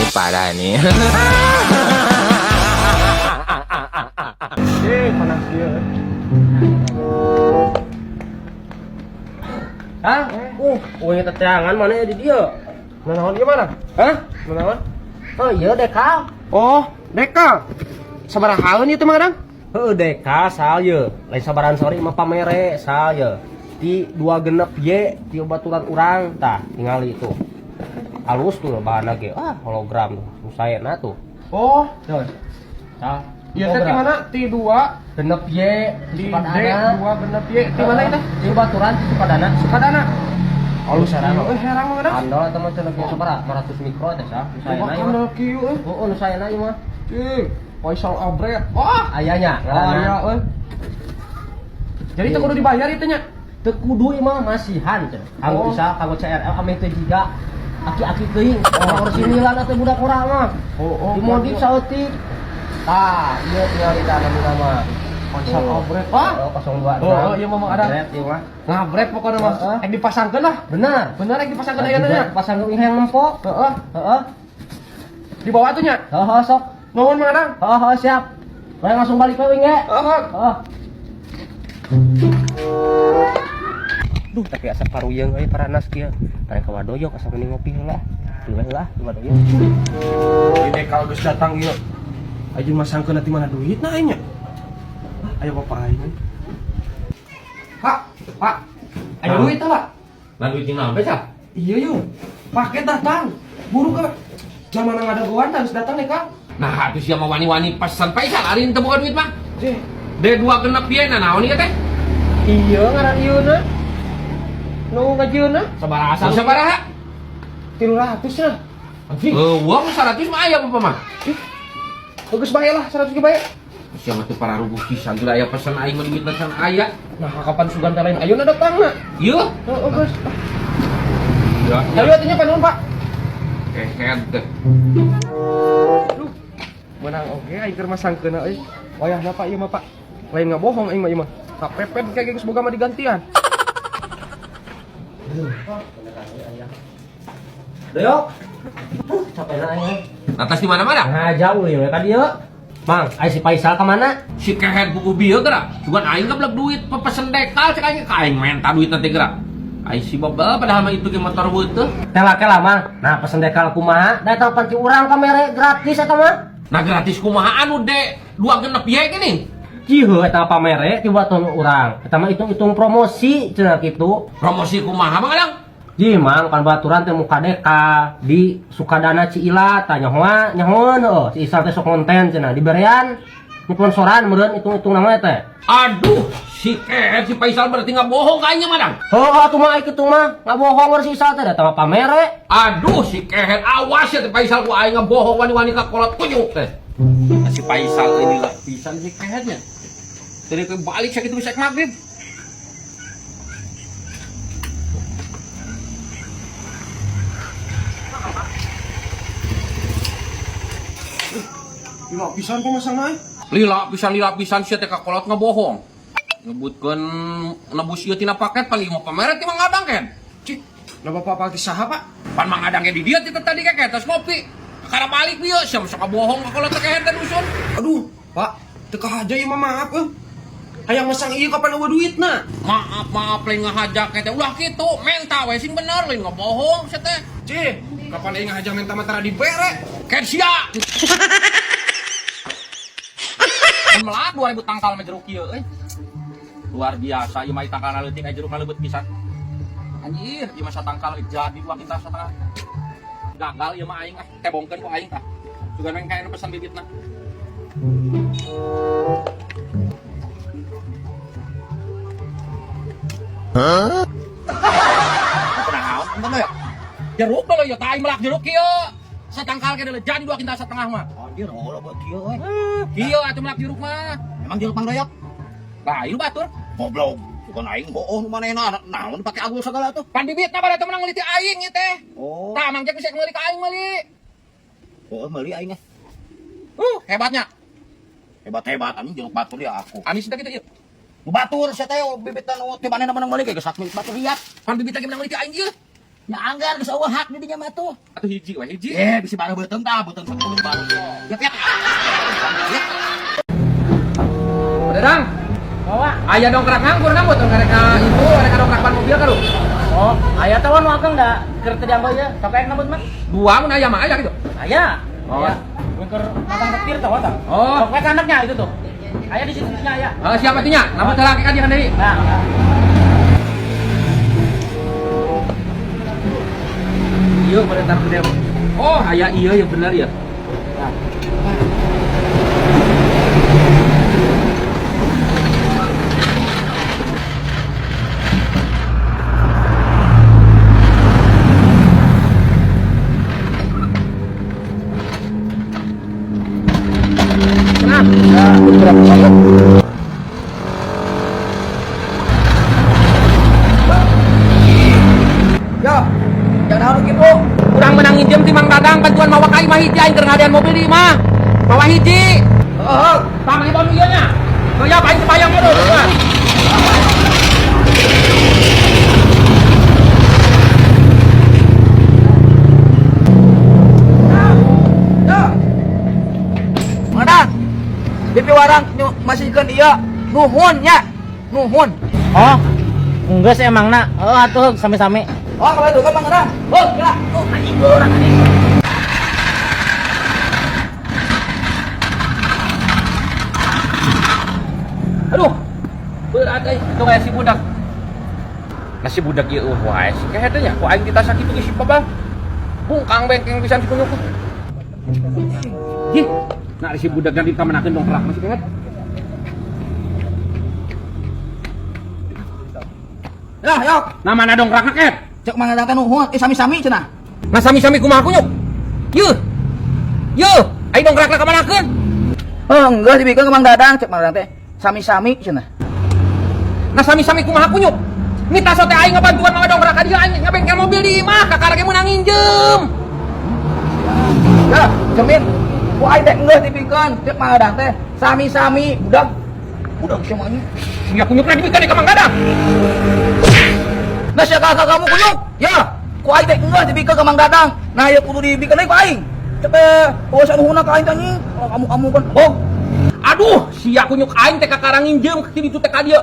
Ini parah nih. Eh, panas dia. Hah? Uang teteangan mana ya di dia? Nanaon gimana? Hah? Nanaon? Oh iya dekal. Oh, dekal. Sabaraha haeun ieu teh Mang Adang? Heuh dekal sal ye. Lain sabaran sore mah pamere sal ye. Di dua genep ye di baturan urang tah tingali itu. Halus tuh bahanna ge. Ah, hologram tuh. Nu saena tuh. Oh, Tuh. Tah. ieu teh di mana? Ti dua Genep ye di di D Sukadana. dua genep ye. Di mana itu? Di baturan di Sukadana. Sukadana. Halus Ieu eh herang Mang Adang. Andol eta mah cenah ge sabaraha? 500 mikro teh sah. Nu Coba saena ieu mah. kandel kieu euy. Oh, nu saena ieu mah. Cih, Faisal Abret. Wah, Ayanya aya euy. Jadi teu kudu dibayar itu nya. Teu kudu ieu mah masihan cenah. Kanggo Oh. bisa kanggo CRL ameh teu jiga aki-aki teuing. Oh, orsinilan atuh budak urang mah. Oh, Dimodif saeutik. Tah, ieu tinggal di tanam mah. Faisal Abret. Wah, Oh, 026. Oh, iya, Mang Adang. Abret ieu mah. ngabret pokoknya mah. Heeh. Ek dipasangkeun lah. Benar. Bener ek dipasangkeun ayeuna nya. Pasang ke yang nempo. Heeh. Heeh. Dibawa tuh nya. Heeh, sok. Nuhun Mang Adang. Heeh, siap. Bae langsung balik we wing ge. Heeh. Heeh. Duh, tapi asa paruyeung euy paranas kieu. Tarik ka wadoyok asa mending ngopi heula. Dulu heula di wadoyok. Di dekal geus datang ieu. Ayeuna masangkeun ti mana duitna aing nya? Ah, Ayo bapak aing. Pak, Pak. Ayo duit teh, Pak. Nah duit yang nambah sah? Iya yuk. Paket datang. Buru ke. Zaman ngadagoan harus datang nih, Kang. Nah itu siapa wani-wani pesan Faisal hari ini buka duit mah. Cih. D2 genep ye nah naon ieu teh? Iya ngaran ieu na. Nu ngajieunna Sabaraha sabaraha? 300 nya. Anjing. Eueuh 100 mah aya apa mah? Bagus bae lah 100 ge bae. Siapa tuh para rubuh pisan tuh aya pesan aing mah duitna can aya. Nah, kapan sugan teh lain ayeuna datangna. Ieu. Heeh, geus. Ya. Ayo atunya panuhun, Pak. Kehed teh. Duh. Menang oge aing keur masangkeunna euy. Wayahna Pak ieu mah Pak. Lain ngabohong aing mah ieu mah. Kapepet kayak geus boga mah digantian. Doyok. Capek aing. Atas di mana-mana? Nah, jauh ieu ka dieu. Mang, aya si Faisal ka mana? Si kehed buku bieu geura. Cuman aing geblek duit pepesen dekal cek aing ka aing menta duit nanti geura. Aing si bebel padahal mah itu ge motor beuteung. Tela kela Mang. Nah, pesen dekal kumaha? Da eta pan ti urang kamere gratis eta mah. Nah gratis kumaha anu D dua genep ye gini. Cieu eta pamere ti batur urang. Eta mah hitung-hitung promosi cenah kitu. Promosi kumaha Mang Adang? Ji Mang kan baturan teh muka dekal di Sukadana Ciila tah nyahoa nyahoeun heuh si Isal teh sok konten cenah diberean sponsoran meureun hitung-hitung nama teh. Aduh, si kehed si Faisal berarti nggak bohong kayaknya Madang. Heuh atuh mah kitu mah ngabohong war si Isal teh da mah pamere. Aduh, si kehed awas ya teh Faisal ku aing ngebohong wani-wani ka kolot kunyuk teh. Nah, si Faisal ini lah pisan si kehednya. Dari ke balik sakitu bisa maghrib. Lila pisan pemasangna euy. Lila pisan sia teh ka kolot ngebohong. Ngebutkeun nebus ieu tina paket paling mau pamere ti Mang Adang ken. Cih, lah bapak apa saha, Pak? Pan Mang Adang ge di dieu ti tadi keke tos ngopi. Kakara balik ieu sia sok bohong ka kolot teh kehed teh dusun. Aduh, Pak, teu kahaja ieu mah maaf euy. Hayang masang ieu kapan eueuh duitna? Maaf, maaf lain ngahajak teh ulah kitu, menta we sing bener lain ngebohong sia teh. Cih, kapan aing ngahaja menta mah tara dibere? Ken sia. Melak 2000 tangkal mah jeruk ieu euy. Luar biasa ieu mah tangkalna leutik aya jeruk leubet pisan. Anjir, ieu mah satangkal jadi dua kintal satengah. Gagal ieu mah aing ah, tebongkeun ku aing tah. Sugan we kayak pesan bibitna. Hah? Kunaon ente ya? Jeruk dulu ya, tah aing melak jeruk kieu. Satangkal ke jadi dua kintal setengah mah. Anjir, oh buat kieu euy. Kieu atuh melak jeruk mah. Emang jeruk pangdoyok? Lah, ieu batur. Goblok. Bukan aing bohong nu manehna, naon pake agul segala tuh. Pan bibitna pada teu menang meuli ti aing ieu teh. Oh. Tah Mang Jack bisa meuli ka aing meuli. Heeh, meuli aing ah. Hebatnya. Hebat-hebat anjing jeruk batur ya aku. Amis teh kitu ieu. Nu batur sia teh bibitna nu ti manehna menang meuli ge geus milik batur liat. Pan bibitna ge menang meuli ti aing ieu. Nya anggar geus eueuh hak di dinya mah tuh. Atuh hiji we hiji. Eh, bisi bareuh beuteung tah, beuteung 10 bareuh. Yap yap. Dadang. Bawa. Aya dongkrak nganggur nambut dongkrak itu rek dongkrak ban mobil ka lu. Oh, aya teh nu akang da keur teu dianggo ieu. Sok aya nambut mah. Dua mun aya mah aya gitu. Aya. Oh. Aya. Keur masang setir tah tah. Oh. Sok we anaknya itu tuh. Aya di situ nya aya. Heeh, siapa atuh nya? Nambut heula ka dia kan deui. Nah. Ieu bener gede. Oh, aya ieu ya bener ya. Nah. Yo, jangan harus gitu. Kurang menang nginjem ti Mang Dadang bantuan mawa ka imah hiji aing keur ngadean mobil di imah. Mawa hiji. Heeh. Tah mah ieu ieu nya. Tuh ya aing kebayang dulu. Yo. Mana? Bibi warang masihkeun ieu. Nuhun nya. Nuhun. Oh. Enggeus emangna. Oh, atuh sami-sami. Oh, kalau itu kan Mang Dadang. Oh, gerak. Oh, anjing urang anjing. Aduh. Berat euy, itu kayak si budak. Nah si budak ieu eueuh wae si kehed nya. Ku aing ditasa kitu geus si babang. Bungkang bengkeng pisan si kunyuk. Hih, nah si budak yang dikamanakeun dongkrak masih kehed. Lah, yok. Nah mana dongkrakna kehed? Cek Mang Dadang teh nuhun, eh sami-sami cenah. Nah sami-sami kumaha kunyuk? Yeuh. Yeuh, aing dongkrakna kamanakeun? Oh, enggak dibikeun ke Mang Dadang, cek Mang Dadang teh sami-sami cenah. Nah sami-sami kumaha kunyuk? Mita sote aing ngabantuan mawa dongkrak ka dieu aing ngabengkel mobil di imah kakara ge meunang nginjem. Ya, cemin. Ku aing teh enggeus dibikeun, cek Mang Dadang teh sami-sami budak. Budak sia mah anjing. Sia kunyukna dibikeun ka Mang Dadang. Nah, sia kakak kamu kunyuk. Ya, ku aing teh enggeus dibikeun ka Mang Dadang. Nah, ieu kudu dibikeun deui ku aing. Cek teh, eueuh sanuhunna ka aing teh anjing. Kalau kamu-kamu kan, oh. Aduh, sia kunyuk aing teh kakara nginjem ke ditu teh ka dieu.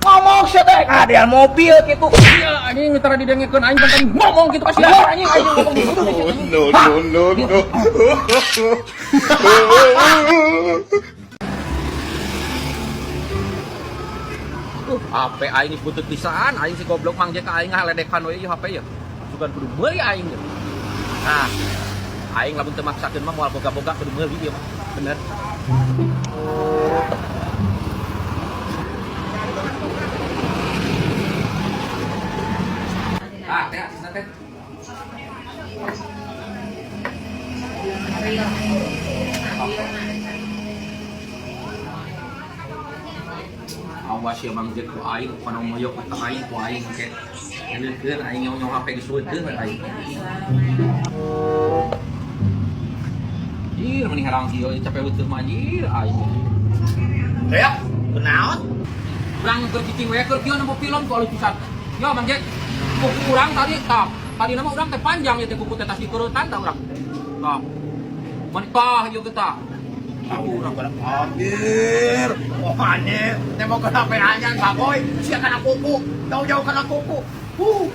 Ngomong sia teh, ngadean mobil kitu. Iya, anjing tara didengekeun aing teh ngomong kitu ka sia anjing. Aing ngomong gitu. No, no, no, no. HP aing geus butut pisan, aing si goblok Mang Jack aing ngaledekan we ieu HP ya. Sugan kudu meuli aing. Nah, aing lamun teu maksakeun mah moal boga-boga kudu meuli ieu mah. Bener. Ah, teh asisna teh. Awas ya Mang Jack ku aing kana moyok ka aing ku aing ke. Ngeukeun aing nyong-nyong HP geus weuteun we aing. Anjir mending herang kieu capek weuteun mah anjir aing. Ya, kunaon? Urang keur cicing we keur kieu nempo film ku alus pisan. Yo Mang Jack, kuku urang tadi tah. Tadi nama urang teh panjang ya teh kuku teh tas dikeureutan tah urang. Tah. Mun tah ieu ge tah. Urang pada anjir. Oh anjir, tembok ke HP anyar bagoy, sia kana kuku, jauh-jauh kana kuku. Huh.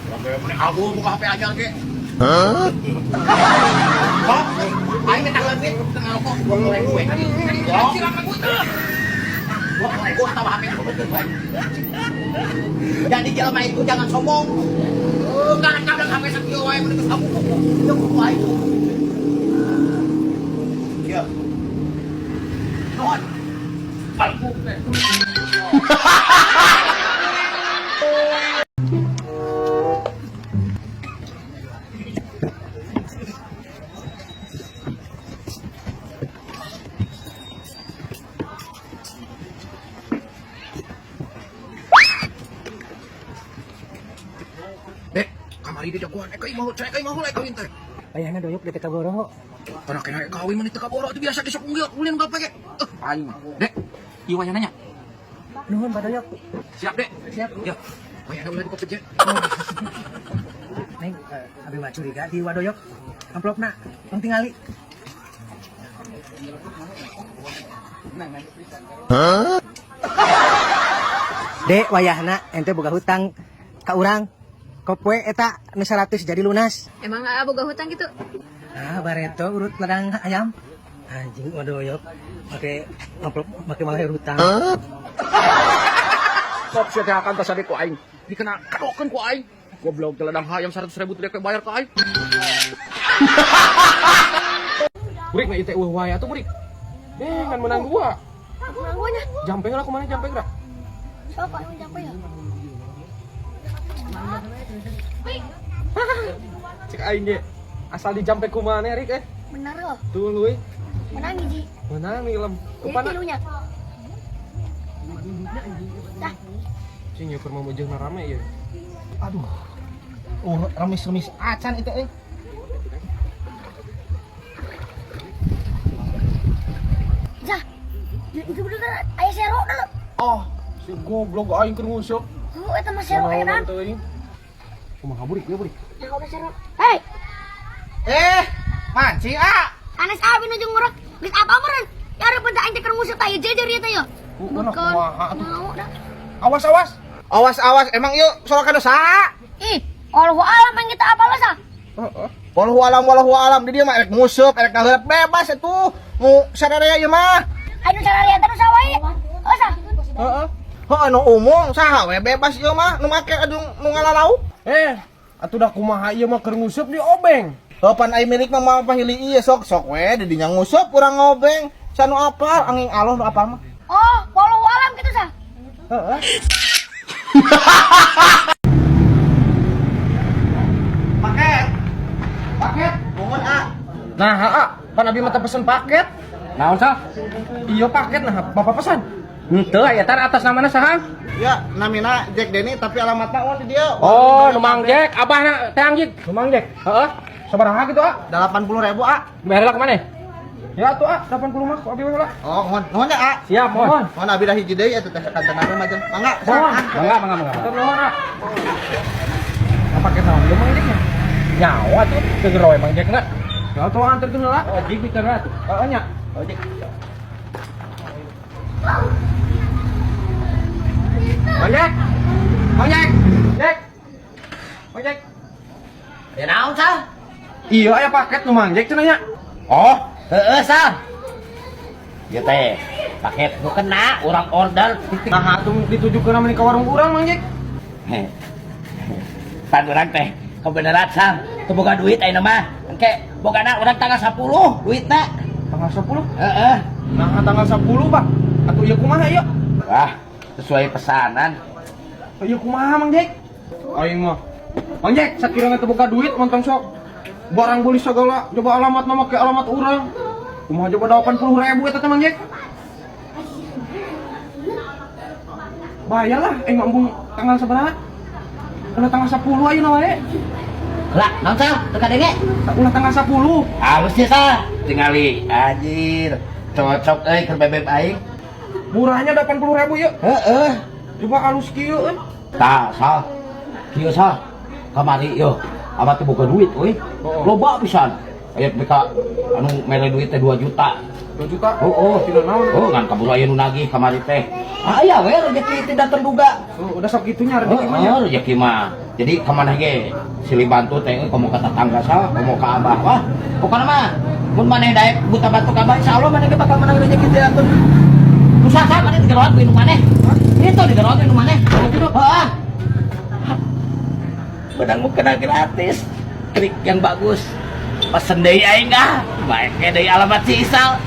Urang ge mun aku buka HP anyar ge. Hah? Aing minta leutik teu ngarokok 20.000 we. 20.000 atau HP aku betul bae. Jadi jelema itu jangan sombong. Kadang-kadang HP sakieu wae mun geus aku kuku. Jeung kuku aing. Ya. Nuhun. Palku teh. Dek, kamari di jagoan eh imah cek imah heula kawin teh. Ayahna doyok di teu kaboro. Kana kena kawin mah teu kaboro itu biasa ge sok unggil ulin kape ge. Aing mah. Dek, ieu wayahna nya. Nuhun Pak Doyok. Siap, Dek. Siap. Ya. Bayar ulah dikopi. Neng, abi mah curiga di Wadoyok. Amplopna, tong tingali. Dek, wayahna ente boga hutang ka urang. Kopoe eta nu 100 jadi lunas. Emang aa boga hutang gitu? Ah, bareto urut ladang ayam. Anjing Wadoyok make amplop make malah hutang. Sok sia teh akan tasade ku aing. Dikena kadokeun ku aing. Goblok teh ladang hayam 100 ribu teh bayar ka aing. Burik na ieu teh eueuh wae atuh burik. Eh, kan menang dua. Menang gua nya. Jampe lah kumaha jampe geura. Sok emang jampe ya. Cek aing ge. Asal dijampe kumaha rik eh. Benar loh. Tuluy Menang hiji. menang nih lem. Jadi Kupana? tilunya. Dah. Cing ieu keur mamujeuhna rame ieu. Aduh. Oh, remis-remis acan itu eh. Jah. Itu bener aya sero dulu. Oh, si goblok aing keur nguseup. Heuh eta mah sero edan. Teuing. Kumaha burik ieu burik? Nah, udah sero. Hei, Eh, mancing ah. anas abi nu jeung ngurek. Geus apa meureun? Ya reupeun teh aing teh keur nguseup teh jejer ieu teh yo. Bukan kumaha atuh. Mau dah. Awas awas. Awas awas, emang yuk sorokan dosa. Ih, Allahu alam yang kita apa lo sah? Heeh. Wallahu alam di dia mah erek nguseup, erek ngaheureup bebas atuh. Nu sararea ieu mah. Ayo cara lihat terus sawai. Oh sah. Heeh. Heuh nu umum saha we bebas ieu mah nu make aduh nu ngalalauk. Eh, atuh dah kumaha ieu mah keur nguseup di obeng. Heuh pan ai milik mah moal pahili ieu sok sok we di dinya nguseup urang ngobeng. Sanu apal angin Allah nu apal mah. Oh, wallahu alam gitu sah. Heeh. Paket. Paket. Nuhun ah. Nah, heeh, pan abi mah teu pesen paket. Naon sah? Iya paket nah, Bapak pesan. Henteu aya tar atas namana saha? Ya, namina Jack Denny tapi alamatna oh di dia. Oh, nu Mang Jack, abahna teh anjing. Nu Mang Jack. Heeh. Sabaraha gitu, ah? 80.000 ah. Bayar lah kemana? Ya atuh ah, 80 mah ku abi we lah. Oh, nuhun nuhun ya ah. Siap, mohon. Nuhun abi dah hiji deui atuh teh sakantenan mah jeung. Mangga. Mohon. Mangga, mangga, mangga. Hatur nuhun ah. Nah, paket naon ieu Mang Jacknya? Nyawa tuh teu gerowe Mang Jack na. Ya atuh anterkeun heula. Oh, jig pikeun lah tuh. Heeh nya. Oh, jig. Mang Jack. Mang Jack. Jack. Mang Jack. Ya naon sah? Iya aya paket nu Mang Jack cenah nya. Oh, heeh sah. Ieu teh paket nu kena urang order. Nah, atuh ditujukeun mah ka warung urang Mang Jack. Pan urang teh kebenaran sah, teu boga duit ayeuna mah. Engke bogana urang tanggal 10 duitna. Tanggal 10. Heeh. Nah, tanggal 10, Pak. Atuh ieu kumaha ieu? Wah, sesuai pesanan. Ieu kumaha Mang Jack? Aing mah. Mang Jack, sakirana teu boga duit montong sok barang beli segala coba alamat mah make alamat urang. Kumaha coba 80.000 eta teh Mang Jack? Bayar lah, aing mah embung tanggal sabaraha? Ulah tanggal 10 ayeuna wae. Lah, naon sah? Teu kadenge? Ulah tanggal 10. Halus sih sah. Tingali, anjir. Cocok euy keur bebeb aing. Murahnya 80.000 yeuh. Heeh. Coba alus kieu euy. Tah, sah. Kieu sah. Kamari yo. Abah teh boga duit euy. Loba pisan. Aya mereka anu mere duit teh 2 juta. 2 juta. Oh, oh. Tina naon? Oh, ngan kaburu aya nu nagih kamari teh. Ah, aya we rezeki tidak terduga. Oh, udah sok gitunya rezeki mah nya. Oh, rezeki mah. Jadi kemana ge silih bantu teh euy komo ka tetangga sah, komo ka abah. Wah, pokona mah mun maneh daek buta bantu ka abah insyaallah maneh ge bakal menang rezeki teh atuh. Nu saha maneh digeroan ku indung maneh? Itu digeroan ku indung maneh. Heeh. Benang mu kena gratis. Trik yang bagus. Pesen deui aing ah. Bae deui alamat si Isal.